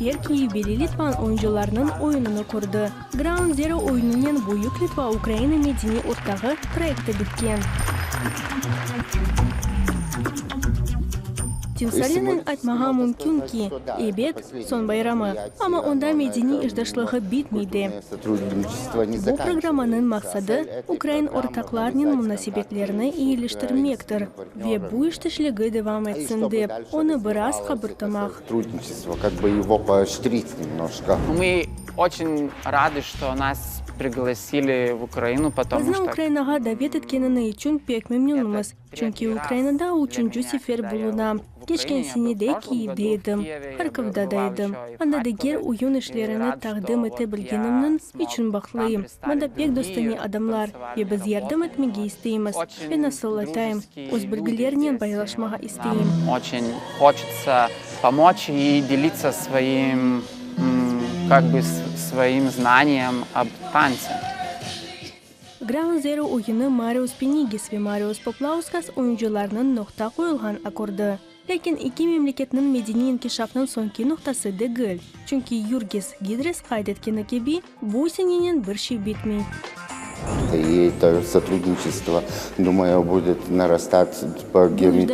sefer Kiyevbeli litvan oyuncılarınıñ oyunını kördi. Ground Zero oyunınen Büyük Litva-Ukraina medeniy ortağı proyekti bitken. Timsalinen aytmağa mümkün ki, ebet, soñ bayramı, amma onda medeniy işdeşlığı bitmey de. Bu programmanıñ maqsadı, ukrain ortaqlarnen munasebetlerni eyiliştirmektir ve bu işdeşligi devam etsin dep, onı biraz qabırtamaq. Bizni Ukrainağa davet etkenini içün pek memnünmiz, çünki Ukrainada üçünci sefer bulunam. Keçken sene de Kiyevde edim, Harkovda da edim. Anda diger oyun işlerini taqdim ete bilgenimniñ içün bahtlıyım. Mında pek dostane adamlar, ve biz yardım etmege isteymiz. Ve nasıl aytayım, öz bilgilernen paylaşmağa isteyim. Pomoç i delitsa svoim, kak bı, svoim znaniyem ob tantse. Ground Zero oyunı Marius Pinigis ve Marius Poplauskas oyuncılarnıñ noqta qoyulğan akkordı. Lâkin eki memleketniñ medeniy inkişafnıñ soñki noqtası degil, çünki Yurgis Gidris qayd etkeni kibi, Bu senenen bir şey bitmey. Bu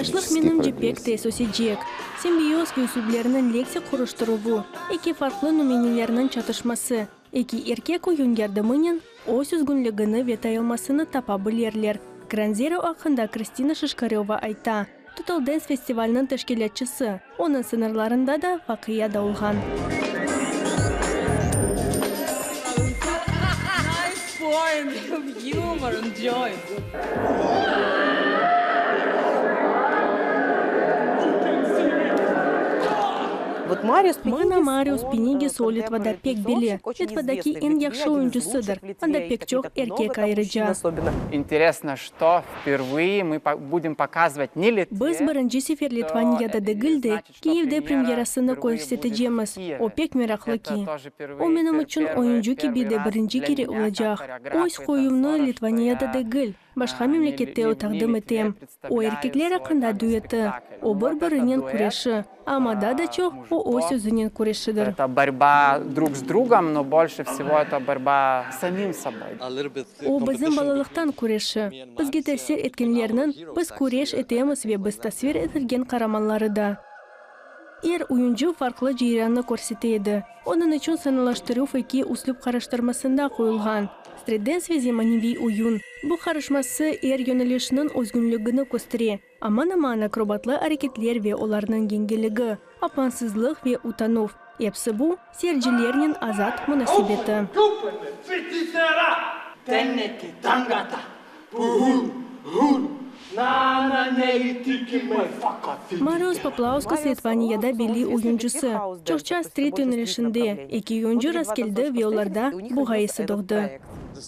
işdeşlik, menimce, pek tez ösecek. Simbioz ve üslüplerniñ leksik quruştıruvı, eki farqlı nümünelerniñ çatışması, eki erkek oyun yardımınen öz özgünligini ve tayılmasını tapa bilirler, Granzero aqqında Kristina Şişkaröva ayta. Total Dance festivaliniñ teşkilâtçısı, onıñ sıñırlarında da vaqia da olğan. Mına Marius Pinigis o Litvada pek belli, Litvadaki eñ yahşı oyuncısıdır, anda pek çoq erkek ayrıca. İnteresno, çto vpervıye mı budem pokazıvat ne Litve, Biz birinci sefer Litvaniyada degil de, Kiyevde premyerasını körsetecemiz. O pek meraqlı ki, o menim içün oyuncı kibi de birinci kere olacaq. Öz qoyuvnı Litvaniyada degil, başqa memlekette taqdim etem. O erkekler aqqında dueti, o bir-birinen küreşi. Amma daa da çoq o öz özünen küreşidir. Eto borba drug s drugom, no bolşe vsego eto borba s samim soboy. O bizim balalıqtan küreşi, bizge tesir etkenlerniñ, biz küreş etemiz ve biz tasvir etilgen qaramanları da. Er oyuncı farqlı ceyrannı körsete edi, onıñ içün sanalaştıruv eki üslüp qarıştırmasında qoyulğan, stritdens ve zemaneviy oyun. Bu qarışması er yönelişniñ özgünligini köstere. Aman-aman akrobatlı areketler ve olarnıñ yengilligi, apansızlıq ve utanuv, epsi bu, seyircilernen azat munasebeti. Marius Poplauskas Litvaniyada belli oyuncısı, çoqça strit yönelişinde, eki oyuncı rastkeldi ve olarda bu ğayesi doğdı.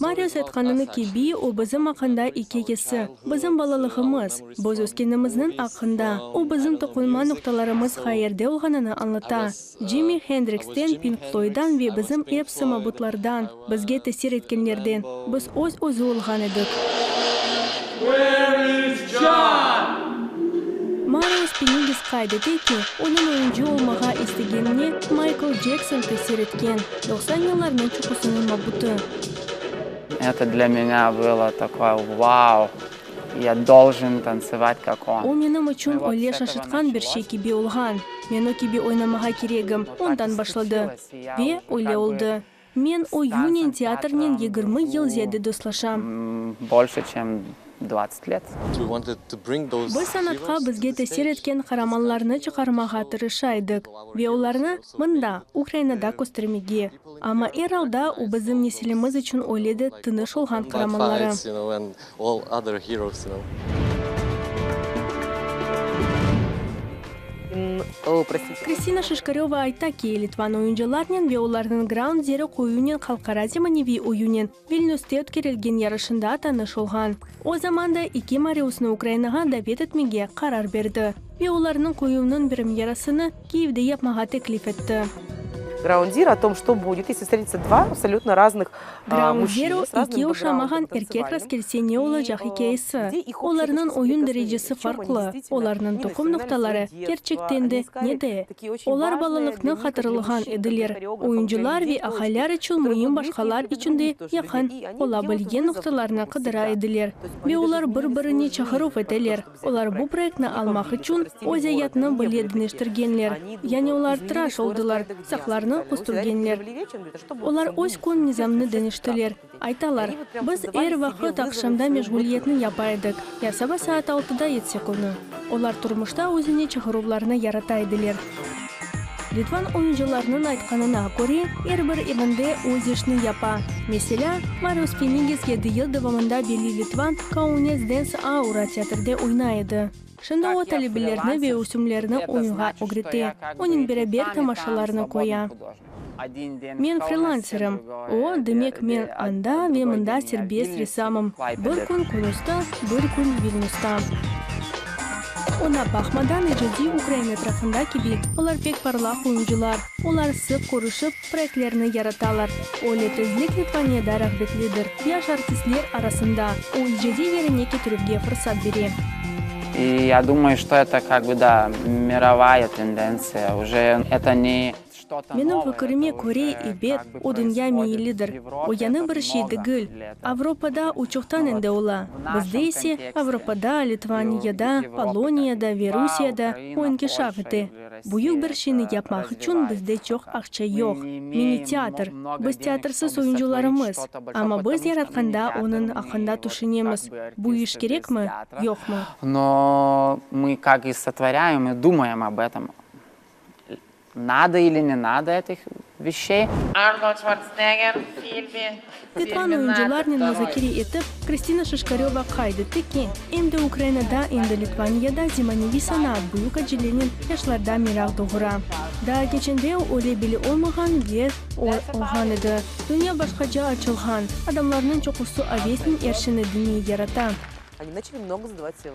Marius aytqanını kibi, o bizim aqqında ikâyesi, bizim balalığımız, biz öskenimizniñ aqqında, o bizim toqunma noqtalarımız qayerde olğanını añlata. Cimmi Hendriksten, Pink Floyddan ve bizim episi mabutlardan, bizge tesir etkenlerden, biz öz-özü olğan edik. Marius Pinigis qayd ete ki, onıñ oyuncı olmağa istegenine Maykl Cekson tesir etken, 90 yıllarnıñ çoqusınıñ mabutı. Eto dlâ menâ bılo takoye vau, ya doljen tantsıvat kak on. O menim içün öyle şaşırtqan bir şey kibi olğan. Men o kibi oynamağa keregim, ondan başladı. Ve öyle oldı. Men oyunen, teatrnen 20 yıl ziyade dostlaşam. Bolşe, çem dvadtsat let. Biz sanatqa bizge tesir etken qaramanlarnı çıqarmağa tırışa edik ve olarnı mında, Ukrainada köstermege. Amma er alda o bizim nesilimiz içün öyle de tınış olğan qaramanları. Kristina Şişkaröva ayta ki, litvan oyuncılarnen ve olarnıñ Ground Zero qoyunen halqara zemaneviy oyunen Vilnüste ötkerilgen yarışında tanış olğan. O zaman da eki Mariusnı Ukrainağa davet etmege qarar berdi ve olarnıñ qoyuvnıñ premyerasını Kiyevde yapmağa teklif etti. Ground Zero, o tom, çto budet, esli vstretitsa dva absolyutno raznih Ground Zero, eki oşamağan erkek rastkelse ne olacaq ikâyesi. Olarnıñ oyun derecesi farqlı, olarnıñ toqum noqtaları, kerçekten de, nede? Olar balalıqnı hatırlağan ediler, oyuncılar ve aqaylar içün müim başqalar içün de yaqın ola bilgen noqtalarnı qıdıra ediler. Ve olar bir-birine çağıruv eteler. Olar bu proyektni almaq içün öz ayatını bile deñiştirgenler. Yani olar tıraş oldılar, saqlarını östürgenler. Olar öz kün nizamını deñiştiler. Aytalar, Biz er vaqıt aqşamda meşğuliyetni yapa edik, ya saba saat altıda etsek onı. Olar turmuşta özüne çağıruvlarnı yarata ediler. Litvan oyuncılarnıñ aytqanına köre, er bir evinde öz işini yapa. Meselâ, Marius Pinigis yedi yıl devamında belli litvan Kaunas Dance Aura teatrde oynay edi. Şimdi o talebelerni ve ösümlerni oyunğa ögrete, onen beraber tamaşalarnı qoya. Men frilanserim, o, demek men anda ve mında serbest ressamım, bir kün Kunusta, bir kün Vilnüsta. Oña baqmadan, icadiy ukrain etrafında kibi, olar pek parlaq oyuncılar, olar sıq körüşip, proyektlerni yaratalar. Öyle tezlik Litvaniyada rağbetlidir, yaş artistler arasında, o icadiy yerine ketirüvge fırsat bere. İ ya dumayu, çto eto kak bı da mirovaya tendentsiya, uje eto ne Menim fikirime köre, ebet, o dünya meyillidir. O yañı bir şey degil. Avropada o çoqtan endi ola. Bizde ise, Avropada, Litvaniyada, Poloniyada ve Rusiyada o inkişaf ete. Büyük bir şeyni yapmaq içün bizde çoq aqça yoq. Mini teatr. Biz teatrsiz oyuncılarımız. Amma biz yaratqanda onıñ aqqında tüşünemiz, bu iş kerekmi, yoqmı? No mı kak i sotvorâem i dumaem ob etom. Nado ili ne nado etih veşey? Arnold Şvartsnegger filmi Litvan oyuncılarnen muzakere etip, Kristina Şişkaröva qayd etti ki, em de Ukrainada, em de Litvaniyada zemaneviy sanaat büyük acelenen yaşlarda meraq doğura. Daa keçende öyle belli olmağan ve olğan edi. Dünya başqaca açılğan, adamlarnıñ çoqusı avesnen er şeyni diniy yarata.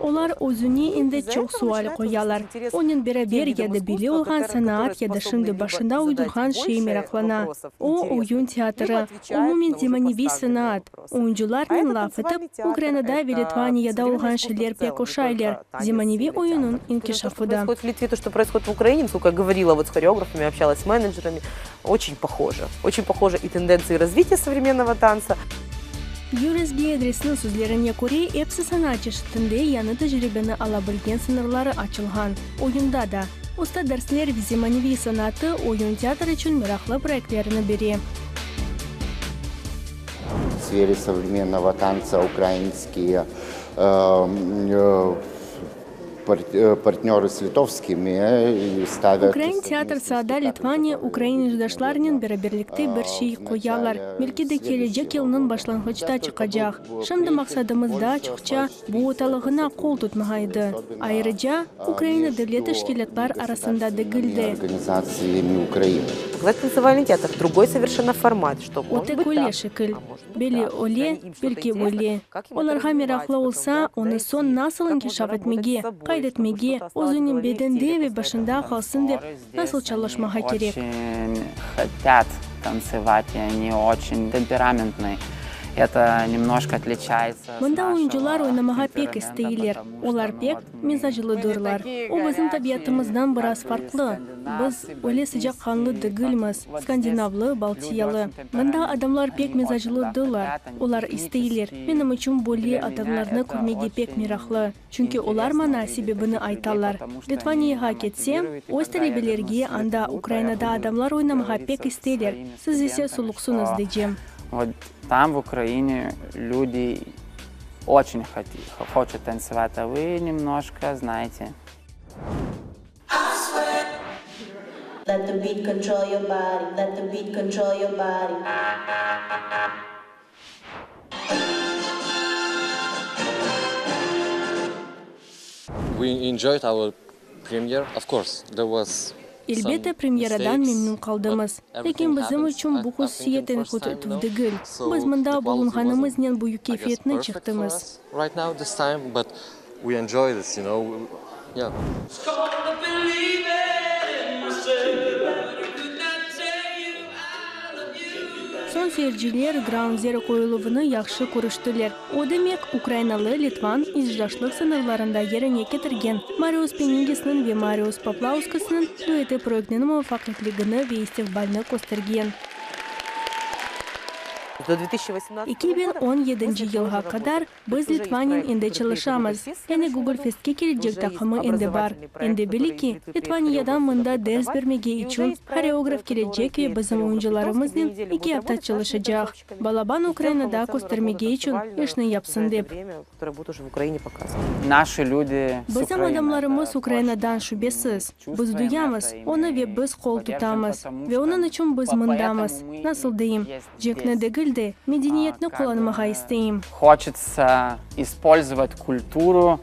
Olar özüne endi çoq sual qoyalar. Onen beraber ya da belli olğan sanaat ya da şimdi başında uydurğan şey meraqlana. O, oyun teatrı, umumen zemaneviy sanaat. Oyuncılarnen laf etip, Ukrainada ve Litvaniyada olğan şeyler pek oşaylar, zemaneviy oyunnıñ inkişafı da. Yuris Giedrisniñ sözlerine köre, epsi sanaat çeşitinde yañı tecribeni ala bilgen sıñırları açılğan. Oyunda da. Usta dersler ve zemaneviy sanatı oyun teatr içün meraqlı proyektlerni bere. V sfere sovremennogo tantsa ukrainskiye Partnörı s litovskimi stavât Ukrain teatr saada Litvaniya ukrain işdaşlarnen beraberlikte bir şey qoyalar, belki de kelecek yılnıñ başlanğıçta çıqacaq. Şimdi maqsadımız daa çoqça bu otalığına qol tutmağa edi. Ayrıca, Ukraina devlet teşkilâtlar arasında degil de. O tek öyle şekil. Beli öyle, belki böyle. Olarğa meraqlı olsa, onı soñ nasıl inkişaf etmege, qayd etmege, özüniñ bedende ve başında qalsın dep nasıl çalışmağa kerek. Mında oyuncılar oynamağa pek isteyler, olar pek mizaclıdırlar. O bizim tabiatımızdan biraz farqlı. Biz öyle sıcaqqanlı degilmiz, skandinavlı, baltiyalı. Mında adamlar pek mizaclıdılar, olar isteyler. Menim içün böyle adamlarnı körmege pek meraqlı, çünki olar maña sebebini aytalar. Litvaniyağa ketsem, öz talebelerge anda Ukrainada adamlar oynamağa pek isteyler, siz ise suluqsıñız decem. Vot tam v Ukraine lüdi oçen hoçut tantsıvat, a vı nemnoşko znaete. Let the beat control your body, let the beat control your body. We enjoyed our premiere, of course, there was Elbette, premyeradan memnün qaldımız. Lâkin bizim içün bu hususiyet tenqit degil. Biz mında bulunğanımıznen büyük keyfiyetni çıqtımız. We enjoy this, you know, yeah. Soñ seyirciler Ground Zero qoyuluvını yahşı körüştiler. O demek, ukrainalı-litvan izdaşlıq sıñırlarında yerine ketirgen Marius Penigisniñ ve Marius Poplauskasnıñ dueti proyektiniñ muvafaqiyetligini ve istiqbalini köstergen. 2017 yılğa qadar Biz Litvanen endi çalışamız. Yani Gugulfestke kelecek taqımı endi bar. Endi belli ki, Litvaniyadan mında ders bermege içün horeograf kelecek ve bizim oyuncılarımıznen eki afta çalışacaq, balaban Ukrainada köstermege içün işni yapsın dep. Bizim adamlarımız Ukrainadan, şübesiz. Biz duyamız onı ve biz qol tutamız. Ve onıñ içün biz mındamız. Nasıl deyim? Cenkni degil de, medeniyetni qullanmağa isteyim. Хочется использовать культуру,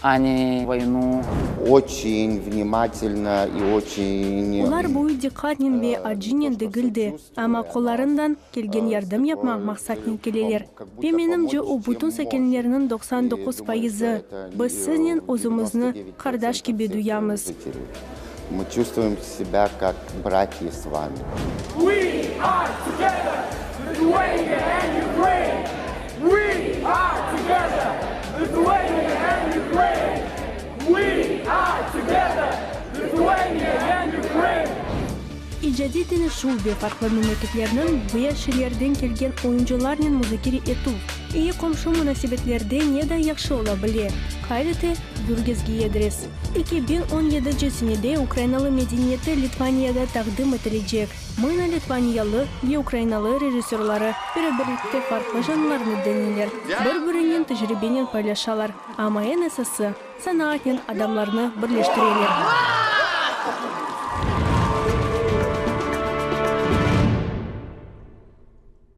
a ne voynu. Oçin vnimatelno i oçin. Olar büyük diqqatnen ve acınen degil de, amma qollarından kelgen yardım yapmaq maqsatnen keleler. Ve menimce, o bütün sakinlerniñ 99 fayızı. Biz siznen özümizni qardaş kibi duyamız. Mı çuvstvuem sebâ kak bratya s vami. We are together, Lithuania and Ukraine! We are together, Lithuania and Ukraine! We are together, Lithuania and Ukraine! İcadiy deñişüv ve farqlı memleketlerniñ ve şeerlerden kelgen oyuncılarnen muzakere etüv, eyi qomşu munasebetlerde ne daa yahşı ola bile, qayd ete Yurgis Giedris. 2017 senede ukrainalı medeniyeti Litvaniyada taqdim etilecek. Mına litvaniyalı ve ukrainalı rejissörları beraberlikte farqlı janrlarnı deñeyler, bir-birinen tecribenen paylaşalar, amma eñ esası, sanaatnen adamlarnı birleştireler.